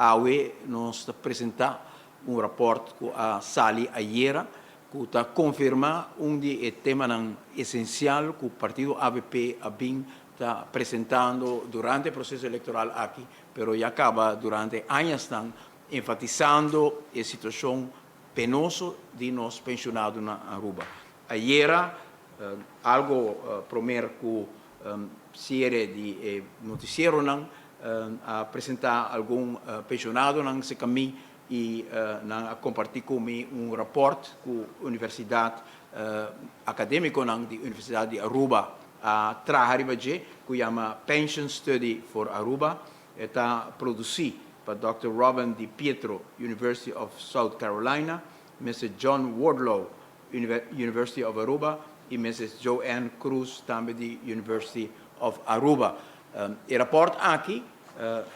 Awe nos ta presenta un rapport cu a sali ayera, cu ta confirma un di e temanan esencial cu partido AVP a bin ta presentando durante e proceso electoral aki, pero ya caba durante añanan, enfatisando e situacion penoso di nos pensionado na Aruba. Ayera, algo prome cu cierre di noticieronan, a presenta algun pensionadonan serca mi y nan a comparti cu mi un rapport cu universidad academiconan di Universidad di Aruba a traha riba dje, cu yama Pension Study for Aruba. Ta produci pa Dr. Robin Di Pietro, University of South Carolina, Mr. John Wardlow, University of Aruba, y Mrs. Joanne Cruz, tambe di University of Aruba. E rapport aki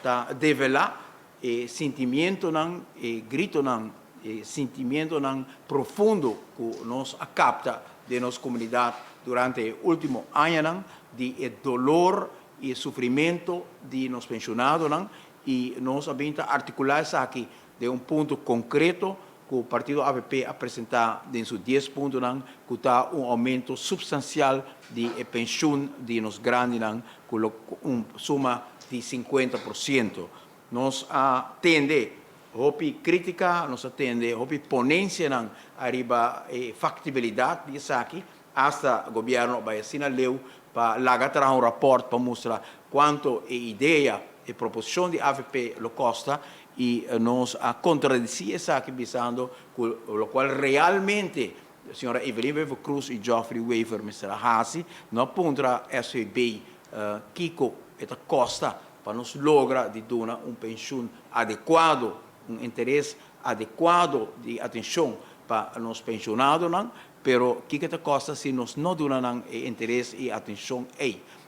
ta devela e sentimientonan, e gritonan, e sentimientonan profundo cu nos a capta di nos comunidad durante e ultimo añanan, di e dolor y sufrimento di nos pensionadonan, y nos a bin ta articula esaki den un punto concreto cu partido AVP a presenta den su 10 puntonan, cu ta un aumento substancial di pensioen di nos grandinan, cu un suma di 50%. Nos a tende hopi critica, nos a tende hopi ponencianan ariba e factibilidad di esaki, hasta gobierno a bay asina leu pa laga traha un rapport pa mustra cuanto e idea e proposicion di AVP lo costa, y nos a contradeci esaki bisando cu locual realmente señora Evelyn Wever Croes y Geoffrey Wever mester hasi, no a puntra SVB kico e ta costa pa nos logra di duna un pensioen adecuado, un interes adecuado di atencion pa nos pensionadonan, pero kico ta costa si nos no duna nan interes y atencion ey.